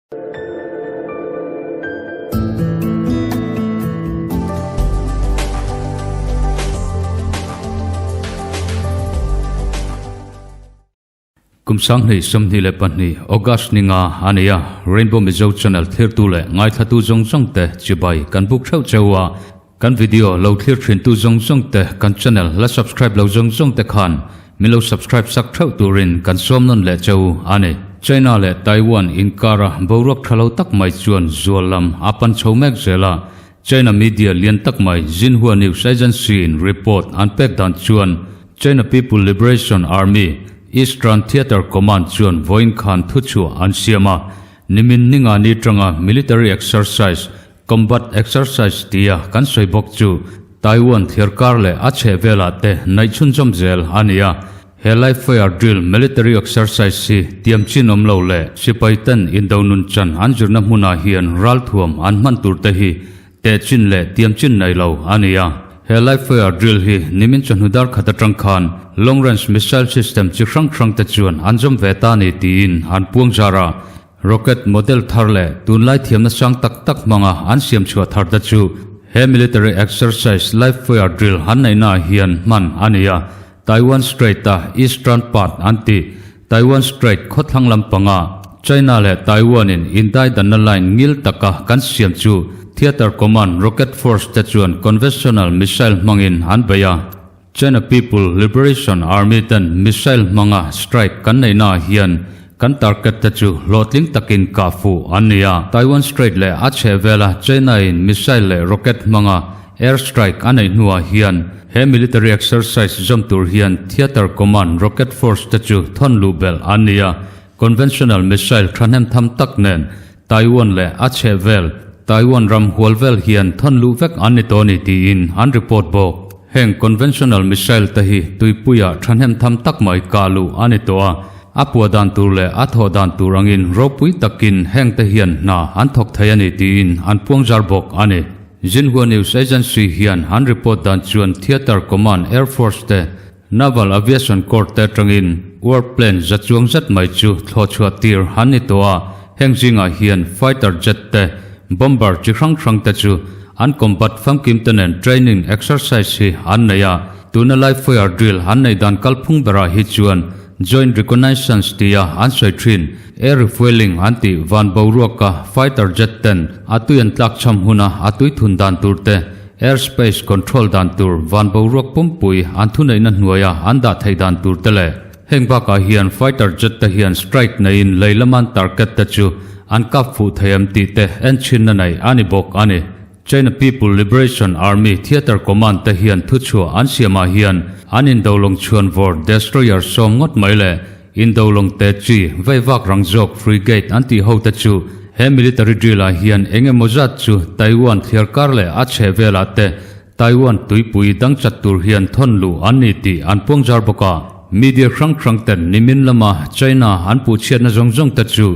Kum sanghnih 22 August ni nga a ni a, Rainbow Mizo Channel thlirtu leh ngaithlatu zawng zawng te chibai kan buk theuh cheu a, kan video lo thlir thintu zawng zawng te kan channel la subscribe lo zawng zawng te khan min lo subscribe sak theuh turin kan sawm nawn leh cheu a ni. China leh Taiwan inkara boruak tha lo tak mai chuan zual lam a pan chho mek zel a, China media lian tak mai Xinhua News Agency in report an pek dan chuan China People Liberation Army Eastern Theater Command chuan vawiin khan thuchhuah an siam a, nimin ninga ni tanga military exercise, combat exercise tia kan sawi bawk chu Taiwan thliarkar leh a chhehvelah te naih chhunzawm zel a ni a. He live fire drill military exercise hi tiam chin awm lo leh sipai ten indo nun chan an zirna hmunah hian ralthuam an hman tur te hi teh chin leh tiam chin nei lo a ni a. He live fire drill hi nimin chawhnu dar khat atang khan long range missile system chi hrang hrang te chuan an zawm ve ta ni tiin an puang zar a. Rocket model thar leh tunlai thiamna sang tak tak hmanga an siam chhuah thar te chu he military exercise live fire drill han neihnaah hian hman a ni a. Taiwan Strait-a Eastern part an ti. Taiwan Strait khawthlang lampanga China leh Taiwan-in indaidanna line ngil taka kan siam chu Theater Command Rocket Force te chuan conventional missile hmangin an bei a. China People Liberation Army ten missile hmanga strike kan neihnaah hian kan target te chu hlawhtling takin kah fuh an ni a. Taiwan Strait leh a chhehvela China-in missile leh rocket hmanga Air strike a neih hnuah hian he military exercise zawm tur hian Theater Command Rocket Force te chu thawn luh belh an ni a, conventional missile thahnem tham tak nen Taiwan leh a chhehvel Taiwan ram hual vel hian thawn luh vek an ni tawh a ni tiin an report bawk. Heng conventional missile te hi tuipuiah thahnem tham tak mai kah luh a ni tawh a, a puah dan tur leh a thawh dan tur angin ropui takin heng te hian hna an thawk thei a ni tiin an puangzar bawk a ni. Xinhua News Agency hian an report dan chuan Theater Command Air Force te Naval Aviation Corps te atangin war plane za chuang zet mai chu thlawh chhuah tir an ni tawh a, heng zingah hian fighter jet te, bomber chi hrang hrang te chu an combat famkim te nen training exercise hi an nei a, tuna live fire drill an neih dan kalphung berah hi chuan Joint Reconnaissance tia an sawi thin. Air refuelling an tih van boruaka fighter jet ten a tui an tlak cham huna a tui thun dan tur te, air space control dan tur van boruak pumpui an thuneihna hnuaia an dah theih dan tur te leh heng bakah hian fighter jet te hian strike neiin lei laman target te chu an kap fuh thei em tih te enchhinna nei a ni bawk a ni. China People Liberation Army Theater Command te hian thuchhuah an siamah hian an indolawng chhuan vawr destroyer sawm ngawt mai leh Indolawng te chi veivak rang zawk frigate an tih ho te chu he military drill ah hian eng emaw zat chu Taiwan thliarkar leh a chheh velah te Taiwan tuipui dang chat tur hian thawn luh an ni tih an puang zar bawk a. Media hrang hrang ten nimin lama China an puhchhiatna zawng zawng te chu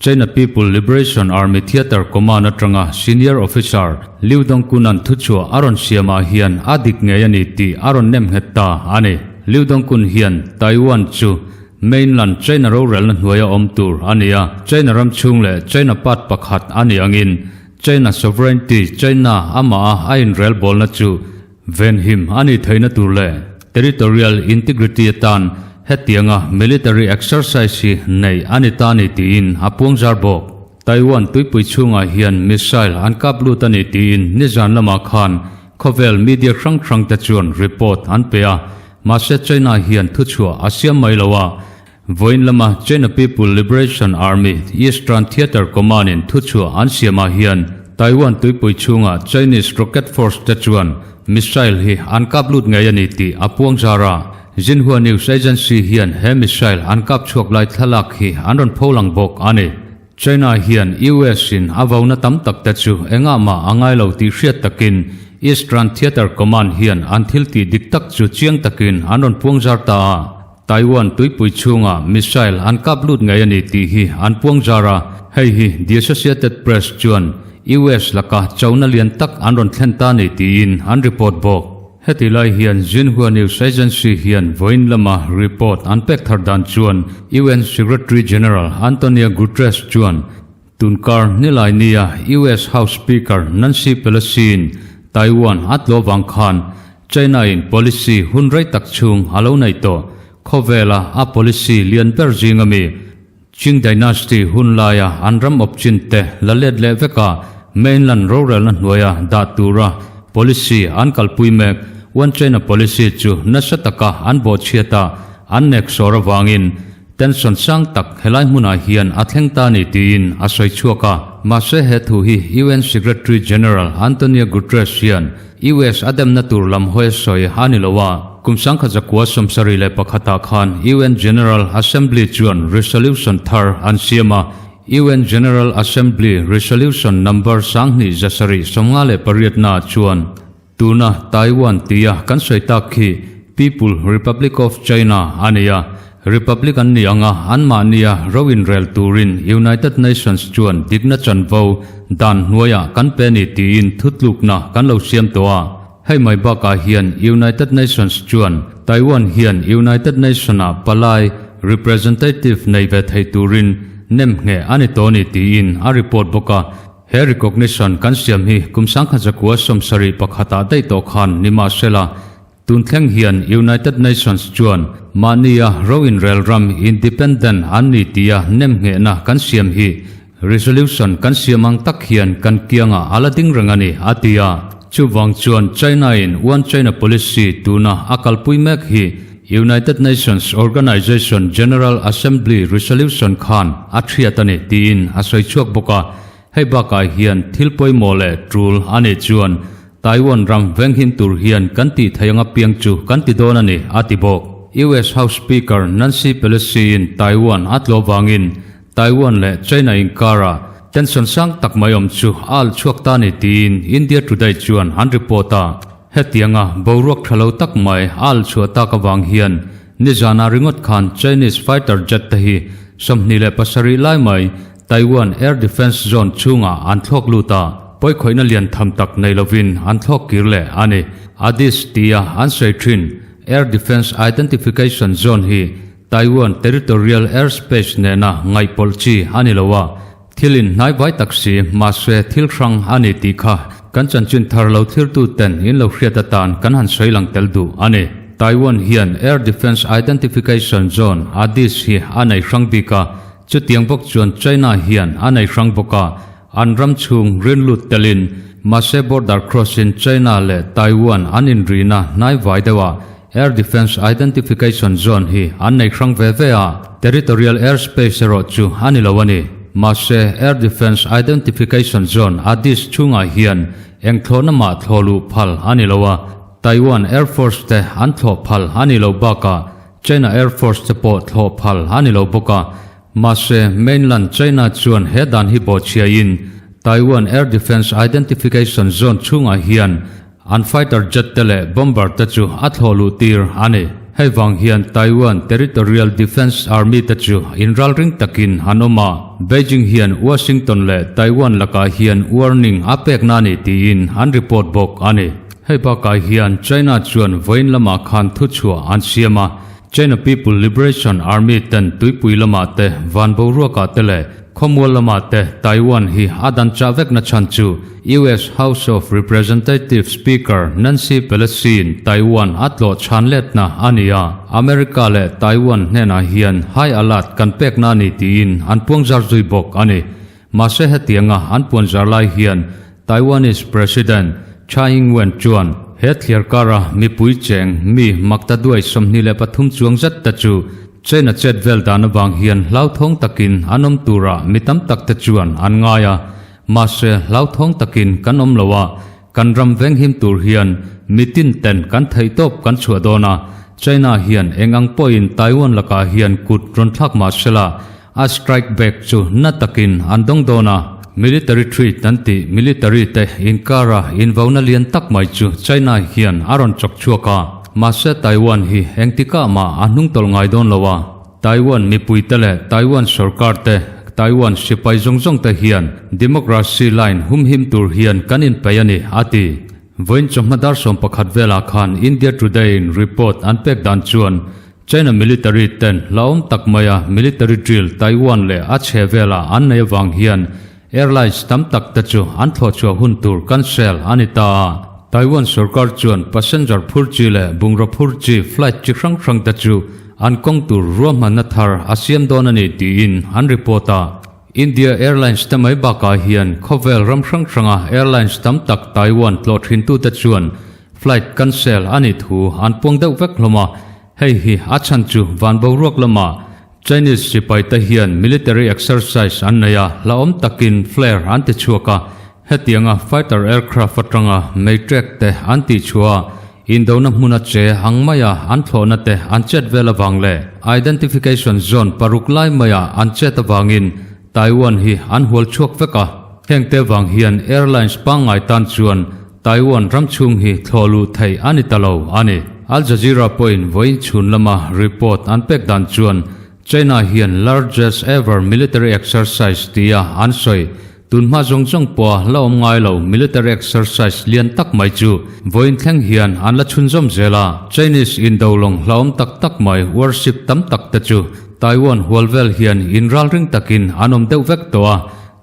China People Liberation Army Theater Command atanga senior officer Liu Dongkun-a'n thuchhuah a rawn siamah hian a dik ngei a ni tih a rawn nem nghet ta a ni. Liu Dongkun hian Taiwan chu mainland China rorelna hnuaia awm tur a ni a, China ram chhung leh China part pakhat a nih angin China sovereignty, China amaha a inrelbawlna chu venhim a nih theihna tur leh territorial integrity atan hetianga military exercise hi neih a ni ta ni tiin a puangzar bawk. Taiwan tuipui chhungah hian missile an kap lut a ni tiin nizan lamah khan Khawvel media hrang hrang te chuan report an pe a, mahse China hian thuchhuah a siam mai lo a. Vawiin lama China People Liberation Army Eastern Theater Command in thuchhuah an siamah hian Taiwan tuipui chhunga Chinese Rocket Force te chuan missile hi an kap lut ngei a ni tih a puang zar a. Xinhua News Agency hian he missile an kap chhuak lai thlalak hi an rawn pholang bawk a ni. China hian US in a vauna tam tak te chu engah mah a ngai lo tih hriat takin Eastern Theater Command hian an thil tih dik tak chu chiang takin an rawn puang zar ta a, Taiwan tuipui chhungah missile an kap lut ngei a ni tih hi an puang zar a, hei hi The Associated Press chuan US laka chona lian tak an rawn thlen ta ni tiin an report bawk. Heti lai hian Xinhua News Agency hian vawiin lama report an pek thar dan chuan UN Secretary General Antonio Guterres chuan Tunkar nilai nia US House Speaker Nancy Pelosi-in Taiwan a tlawh vang khan China-in policy hun rei tak chhung a lo nei tawh. Khawvela a policy lian ber zing ami Qing Dynasty hun laia an ram awp chin te la let leh veka mainland rorelna hnuaia dah tura policy an kalpui mek One China Policy chu nasa taka an bawhchhiat a, an nek sawr avangin tension sang tak helai hmunah hian a thleng ta ni tiin a sawi chhuak a. Mahse he thu hi UN Secretary General Antonio Guterres hian US a demna tur lam hawi a sawi a ni lo a, kum sangkhat zakua 71 ah khan UN General Assembly chuan resolution thar an siam a, UN General Assembly Resolution number 2758 na chuan tuna Taiwan tia kan sawi tak khi People Republic of China a ni a, Republic an ni ang a, anmahnia ro inrel turin United Nations chuan dikna chanvo dan hnuaiah kan pe a ni tiin thutlukna kan lo siam tawh a. Hei mai bakah hian United Nations chuan Taiwan hian United Nation-ah palai, representative, nei ve thei turin nemngheh a ni tawh a ni tiin a report bawk a. He recognition kan siam hi kum 1971 ah daih tawh khan ni mahsela, Tun thleng hian United Nations chuan mahnia ro inrel ram independent an ni tia nemnghehna kan siam hi resolution kan siam ang tak hian kan kiangah a la ding reng a ni, a ti a. Chuvang chuan China-in One China Policy tuna a kalpui mek hi United Nations Organization General Assembly resolution khan a thiat a ni tiin a sawi chhuak bawk a. Hei bakah hian thil pawimawh leh tul a nih chuan Taiwan ram venghim tur hian kan tih theih anga piang chu kan ti dawn a ni, a ti bawk. US House Speaker Nancy Pelosi-in Taiwan a tlawh vangin Taiwan leh China inkarah tension sang tak mai awm chu a alh chhuak ta a ni tiin India Today chuan an report a. Hetianga boruak tha lo tak mai a alh chhuah tak avang hian nizanah ringawt khan Chinese fighter jet te hi 27 lai mai Taiwan Air Defense Zone chhungah an thlawk lut a, pawikhawihna lian tham tak nei lovin an thlawk kir leh a ni. ADIZ tia an sawi thin Air Defense Identification Zone hi Taiwan territorial airspace nena ngaihpawlh chi a ni lo a, thil inhnaivai tak si mahse thil hrang a ni tih kha kan chanchin thar lo thirtu ten in lo hriat atan kan han sawi lang tel duh a ni. Taiwan hian Air Defense Identification Zone, ADIZ, hi a nei hrang bik a, Chutiang bawk chuan China hian a nei hrang bawk a, an ram chhung rin lut telin mahse border cross in China leh Taiwan an inrihna hnai vai deuh ah Air Defence Identification Zone hi an nei hrang ve ve a, territorial airspace erawh chu a ni lo a ni. Mahse Air Defence Identification Zone ADIZ chhungah hian eng thlawhna mah thlawh luh phal a ni lo a, Taiwan Air Force te an thlawh phal a ni lo bakah China Air Force te pawh thlawh phal a ni lo bawk a, mahse mainland China chuan he dan hi bawhchhiain Taiwan Air Defence Identification Zone chhungah hian an fighter jet te leh bomber te chu a thlawh luh tir a ni. Hei vang hian Taiwan Territorial Defence Army te chu inralring takin an awm a, Beijing hian Washington leh Taiwan lakah hian warning a pekna a ni tiin an report bawk a ni. Hei bakah hian China chuan vawiin lamah khan thuchhuah an siam a, China People Liberation Army ten tuipui lamah te, van boruakah te leh khawmual lamah te Taiwan hi a dan chah vekna chhan chu US House of Representatives Speaker Nancy Pelosi-in Taiwan a tlawh chhan letna a ni a, America leh Taiwan hnenah hian high alert kan pekna a ni tiin an puangzar zui bawk a ni. Mahse hetianga an puanzar lai hian Taiwanese President Tsai Ing-wen chuan he thliar kara mipui cheng mi makta duai 23 chuang zet te chu China chet vel dan avang hian hlauthawng takin an awm turah mi tam tak te chuan an ngai a. Mahse hlauthawng takin kan awm lo a, kan ram venghim tur hian mitin ten kan theihtawp kan chhuah dawn a, China hian eng ang pawhin Taiwan lakah hian kut rawn thlak mah sela, A strike back chu na takin an dawng dawn a, military treat an tih military te inkara invona lian tak mai chu China hian a rawn chawk chhuak a, mahse Taiwan hi engtikah mah a hnungtawlh ngai dawn lo a, Taiwan mipui te leh Taiwan sorkar te, Taiwan sipai zawng zawng te hian democracy line humhim tur hian kan inpeih a ni, a ti. Vawiin chawhma dar 11 velah khan India Today in report an pek dan chuan China military ten hlauhawm tak maia military drill Taiwan leh a chhe velah an nei avang hian Airlines tam tak te chu an thlawh chhuah hun tur cancel a ni ta a. Taiwan sorkar chuan passenger phur chi leh bungraw phur chi flight chi hrang hrang te chu an kawng tur ruahmanna thar a siam dawn a ni tiin an report a. India Airlines te mai bakah hian khawvel ram hrang hranga airlines tam tak Taiwan tlawh thintute chuan flight cancel a nih thu an puang deuh vek hlawm a. Hei hi a chhan chu van boruak lamah Chinese sipai te hian military exercise an nei a, hlauhawm takin flare an ti chhuak a, hetianga fighter aircraft atanga mei trek te an tih chhuah a, indona hmuna che ang maia an thlawhna te an chet vel avang leh identification zone paruk lai maia an chet avangin Taiwan hi an hual chhuak vek a. Hengte vang hian airlines pangngai tan chuan Taiwan ram chhung hi thlawh luh theih a ni ta lo a ni. Al Jazeera pawhin vawiin chhun lama report an pek dan chuan China hian largest ever military exercise tia an sawi. Tunhma zawng zawng pawha la awm ngai lo military exercise lian tak mai chu vawiin thleng hian an la chhunzawm zel a. Chinese indo lawng hlauhawm tak tak mai warship tam tak te chu Taiwan hual vel hian inralring takin an awm deuh vek tawh a.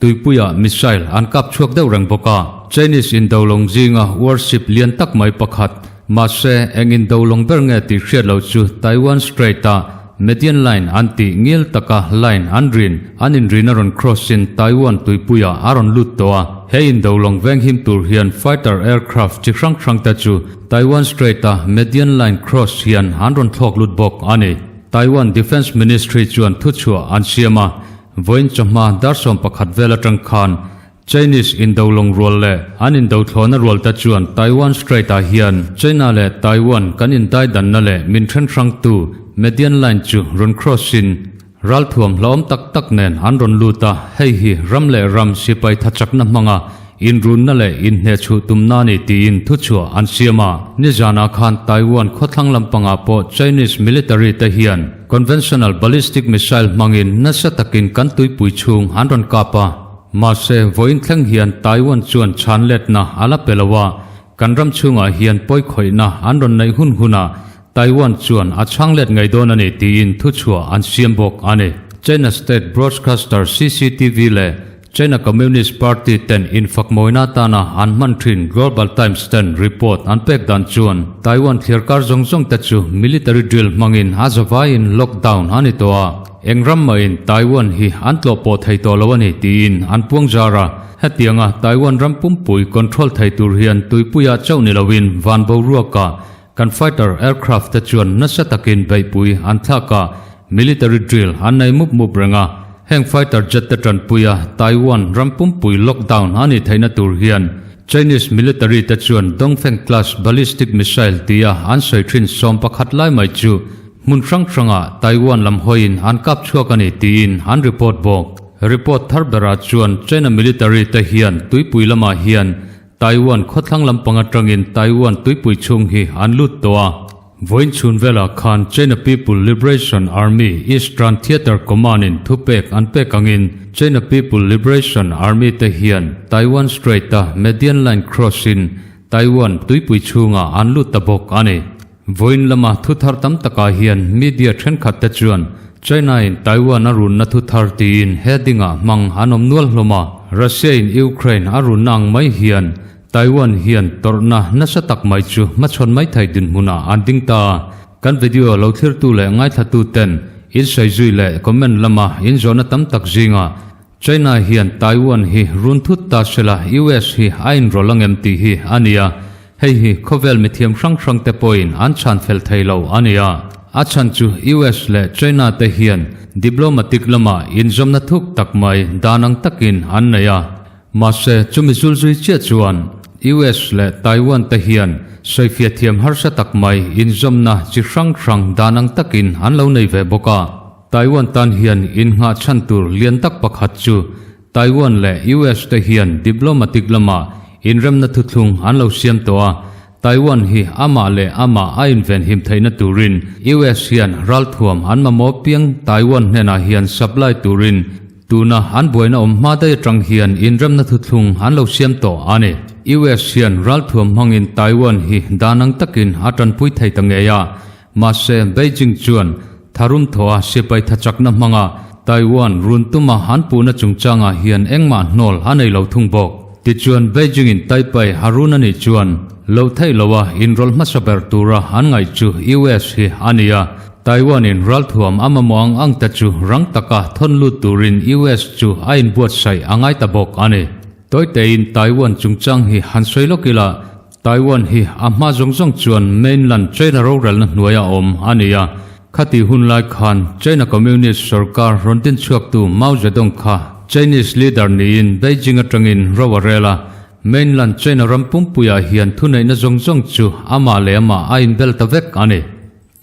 Tuipuiah missile an kap chhuak deuh reng bawk a. Chinese indolawng zinga warship lian tak mai pakhat, mahse eng indolawng ber nge tih hriat loh chu Taiwan Strait-a Median Line an tih ngil taka line an rin an inrin a rawn cross in Taiwan tuipuiah a rawn lut tawh a. He indolawng venghim tur hian fighter aircraft chi hrang hrang te chu Taiwan Strait-a Median Line cross hian an rawn thlawk lut bawk a ni. Taiwan Defence Ministry chuan thuchhuah an siam a. Vawiin chawhma dar 11 vel atang khan Chinese indo lawng rual leh an indo thlawhna rual te chuan Taiwan Strait ah hian China leh Taiwan kan indaidanna leh min then hrangtu Median Line chu rawn cross in ralthuam hlauhawm tak tak nen an rawn lut a, hei hi ram leh ram sipai thachakna hmanga Inrunna leh inhnehchhuh tumna a ni tiin thuchhuah an siam a. Nizanah khan Taiwan khawthlang lampangah pawh Chinese military te hian conventional ballistic missile hmangin nasa takin kan tuipui chhung an rawn kap a. Mahse, vawiin thleng hian Taiwan chuan chhan letna a la pe lo a, kan ram chhungah hian pawikhawihna an rawn neih hun hunah Taiwan chuan a chhang let ngei dawn a ni tiin thuchhuah an siam bawk a ni. China state broadcaster CCTV leh China Communist Party ten infakmawina atana an hman thin Global Times ten report an pek dan chuan Taiwan thliarkar zawng zawng te chu military drill hmangin a zavaiin lockdown a ni tawh a, eng ram mahin Taiwan hi an tlawh pawh thei tawh lo a ni tiin an puang zar a. Hetianga Taiwan ram pumpui control thei tur hian tuipuiah chauh ni loin van boruakah kan fighter aircraft te chuan nasa takin beihpui an thlak a, military drill an nei mup mup reng a. Heng fighter jet te tanpuia Taiwan ram pumpui lockdown a nih theihna tur hian Chinese military te chuan Dongfeng class ballistic missile tia an sawi thin 11 lai mai chu hmun hrang hrangah Taiwan lam hawiin an kap chhuak a ni tiin an report bawk. Report thar berah chuan China military te hian tuipui lamah hian Taiwan khawthlang lampang atangin Taiwan tuipui chhung hi an lut tawh a. Vawiin chhun velah khan China People Liberation Army Eastern Theater Command-in thupek an pek angin China People Liberation Army te hian Taiwan Strait-a Median Line cross-in Taiwan tuipui chhungah an lut ta bawk a ni. Vawiin lama thuthar tam takah hian media thenkhat te chuan China-in Taiwan a runna thuthar tiin heading-ah hmang an awm nual hlawm a, Russia-in Ukraine a runna ang mai hian Taiwan hian tawrhna nasa tak mai chu hmachhawn mai thei dinhmunah an ding ta a. Kan video lo thlirtu leh ngaithlatu ten in sawi zui leh comment lama in zawhna tam tak zingah China hian Taiwan hi run thut ta sela US hi a inrawlh angem tih hi a ni a, hei hi khawvel mithiam hrang hrang te pawhin an chhan fel thei lo a ni a. A chhan chu US leh China te hian diplomatic lamah inzawmna thuk tak mai dan ang takin an nei a. Mahse chumi zulzui chiah chuan US leh Taiwan te hian sawifiah thiam harsa tak mai inzawmna chi hrang hrang dan ang takin an lo nei ve bawk a. Taiwan tan hian innghah chhan tur lian tak pakhat chu Taiwan leh US te hian diplomatic lama inremna thuthlung an lo siam tawh a, Taiwan hi amah leh amah a invenhim theihna turin US hian ralthuam an mamawh piang Taiwan hnenah hian supply turin tuna an buaina awm hma daih atang hian inremna thuthlung an lo siam tawh a ni. US hian ralthuam hmangin Taiwan hi dan ang takin a tanpui thei ta ngei a, Mahse, Beijing chuan tharum thawha sipai thachakna hmanga Taiwan run tuma an puhna chungchangah hian engmah hnawl a nei lo thung bawk. Tichuan Beijing-in Taipei a run a nih chuan lo theih loa inrawlh hmasa ber tura an ngaih chu US hi a ni a, Taiwan-in ralthuam a mamawh ang ang te chu rang taka thawn lut turin US chu a inbuatsaih a ngai ta bawk a ni. Tawitein Taiwan chungchang hi han sawi lawk ila, Taiwan hi a hma zawng zawng chuan mainland China rorelna hnuaia awm a ni a. Khati hun lai khan China Communist sorkar rawn din chhuaktu Mao Zedong kha Chinese leader niin Beijing atangin ro a rel a. Mainland China ram pumpuiah hian thuneihna zawng zawng chu amah leh amah a inbel ta vek a ni.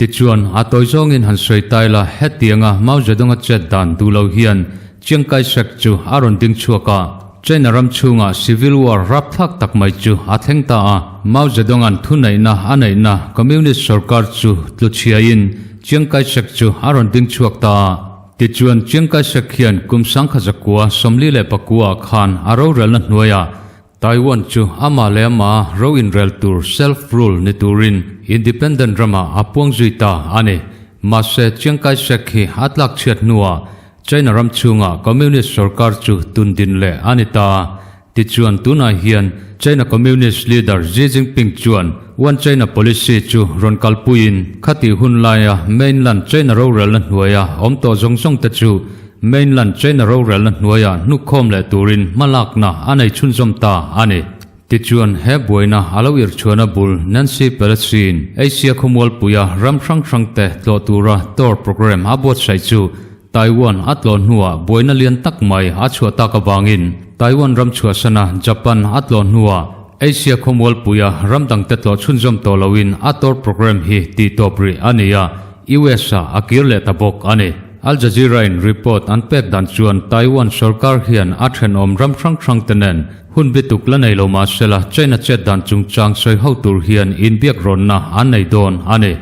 Tichuan, a tawi zawngin han sawi tai la, hetianga Mao Zedong-a chet dan duh lo hian Chiang Kai-shek chu a rawn ding chhuak a. China ram chhunga civil war rapthlak tak mai chu a thleng ta a. Mao Zedong-a'n thuneihna a neihna Communist sorkar chu tlu chhiaiin Chiang Kai-shek chu a rawn ding chhuak ta a. Tichuan, Chiang Kai-shek hian kum sangkhazakua 49 khan a rorelna hnuaiah Taiwan chu amah leh amah ro inrel tur self-rule ni turin independent ramah a puang zui ta a ni. Mahse, Chiang Kai-shek hi a tlak chhiat hnuah China ram chhungah Communist sorkar chu tun din leh a ni ta. Tichuan, tunah hian China Communist leader Xi Jinping chuan One China policy chu rawn kalpuiin khatih hun laia mainland China rorelna hnuaia awm tawh zawng zawng te chu Mainland China rorelna hnuaiah hnukkhawm leh turin hmalakna a nei chhunzawm ta a ni. Tichuan, he buaina a lo irchhuahna bul Nancy Pelosi-in Asia khawmualpuia ram hrang hrangte tlawh tura tour programme a buatsaih chu Taiwan a tlawh hnuah buaina lian tak mai a chhuah tak avangin Taiwan ram chhuahsana Japan a tlawh hnuah Asia khawmualpuia ram dangte tlawh chhunzawm tawh loin a tour programme hi tihtawp rih a ni a, US-ah a kir leh ta bawk a ni. Al Jazeera-in report an pek dan chuan Taiwan sorkar hian a thenawm ram hrang hrang te nen hun bituk la nei lo mah sela China chet dan chungchang sawi ho tur hian inbiak rawnna an nei dawn a ni.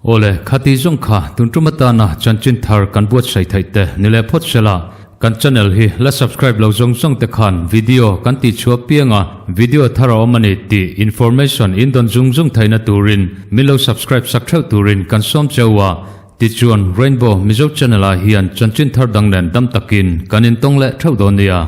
Awle, khati zawng kha tun tum atana chanchin thar kan buatsaih theih te ni leh phawt sela, kan channel hi la subscribe lo zawng zawng te khan video kan tih chhuah piang a, video thar a awm a ni tih information in dawn zung zung theihna turin min lo subscribe sak theuh turin kan sawm cheu a, Tichuan, Rainbow Mizo Channel ah hian chanchin thar dang nen dam takin kan intawng leh theuh dawn nia.